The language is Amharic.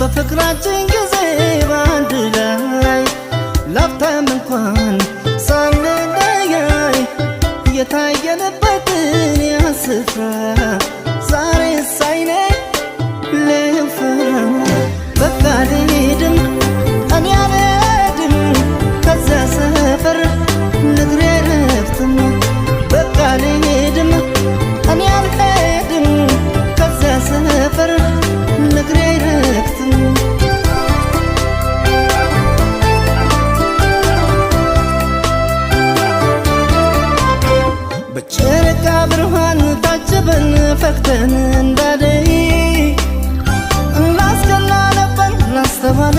በፍቅራችን ጊዜ በአንድ ላይ ላፍታም እንኳን ሳንለያይ የታየንበትን ያ ስፍራ ዛሬ ሳይነ ልፈራ። በቃ አልሄድም፣ እኔ አልሄድም ከዚያ ሰፈር፣ ንግሬ ረፍትም። በቃ አልሄድም፣ እኔ አልሄድም ከዚያ ሰፈር፣ ንግሬ ረፍትም። በጨረቃ ብርሃን ታጅበን ፈክተን እንዳደይ እናስቀና ነበር ላስተዋለ።